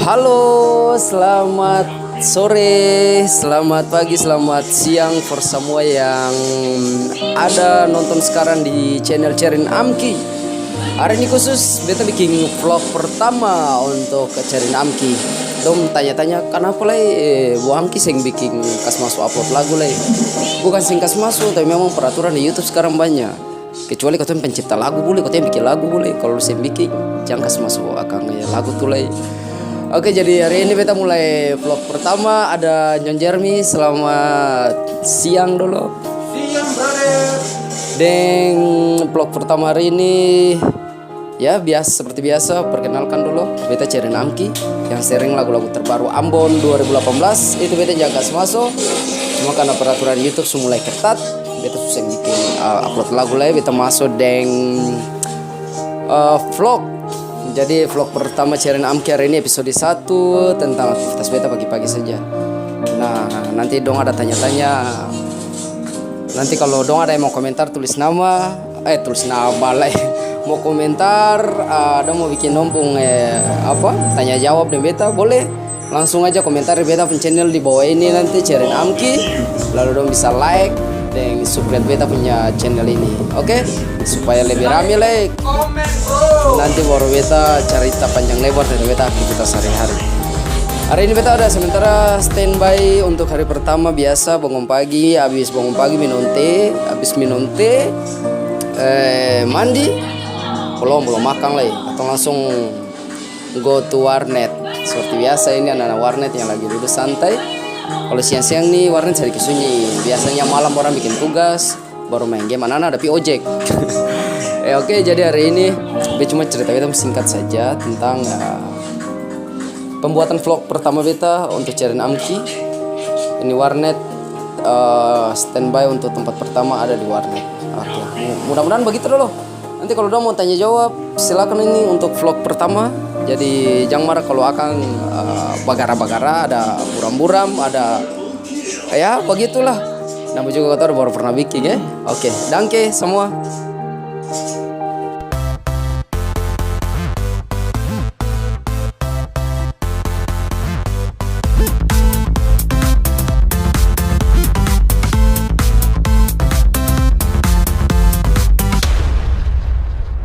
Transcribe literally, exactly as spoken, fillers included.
Halo, selamat sore, selamat pagi, selamat siang for samua yang ada nonton skarang di channel Cerin Amki. Hari ini khusus beta biking vlog pertama untuk Cerin Amki. Dong tanya-tanya, "Kanapa lai, eh, Bu Amki seng biking kas maso upload lagu lai?" Bukan seng kas maso, tapi memang peraturan di YouTube skarang banya. Kecuali katong pencipta lagu bole, katong yang biking lagu bole. Kalo seng biking, jang kas maso akang lagu tu lai. Oke, jadi hari ini beta mulai vlog pertama, ada Nyon Jermi, selamat siang dolo. Siang, brother. Deng vlog pertama hari ini, ya, bias-, seperti biasa, perkenalkan dolo, beta Cerin Amki, yang sering lagu-lagu terbaru Ambon dua ribu delapan belas, itu beta jang kas maso. Cuma karna peraturan YouTube su mulai ketat, beta su seng biking, uh, upload lagu lai, beta maso deng, uh, vlog. Jadi vlog pertama Cerin Amki hari ini episode satu tentang aktivitas beta pagi-pagi saja. Nah, nanti dong ada tanya-tanya, nanti kalo dong ada yang mau komentar tulis nama, eh, tulis nama lai, mau komentar, uh, dong mau biking dong pung, eh, apa, tanya jawab deng beta, boleh. Langsung aja komentar di beta pung channel di bawah ini nanti, Cerin Amki. Lalu dong bisa like deng subscribe beta punya channel ini, oke? Supaya lebih rame lai. Nanti baru beta carita panjang lebar dari beta aktivitas hari-hari. Hari ini beta ada sementara standby untuk hari pertama biasa, bangun pagi, abis bangun pagi minum teh, abis minum teh, eh, mandi, belum, belum makang lai, atau langsung go to warnet. Seperti biasa, ini anak-anak warnet yang lagi dudu santai. Kalo siang-siang ni warnet sadiki sunyi. Biasanya malam orang biking tugas, baru maeng game, anak-anak ada pi ojek. Eh, oke, jadi hari ini beta cuma cerita beta singkat saja tentang, eh, pembuatan vlog pertama beta untuk Cerin Amki. Ini warnet, eh, standby untuk tempat pertama ada di warnet. Oke, mu-, mudah-mudahan begitu dolo. Nanti kalo dong mau tanya jawab, silakan, ini untuk vlog pertama. Jadi jang mara kalo akang, eh, bagara-bagara, ada buram-buram, ada, ya, begitulah. Namanya juga katong baru pernah biking, e. Oke, danke samua.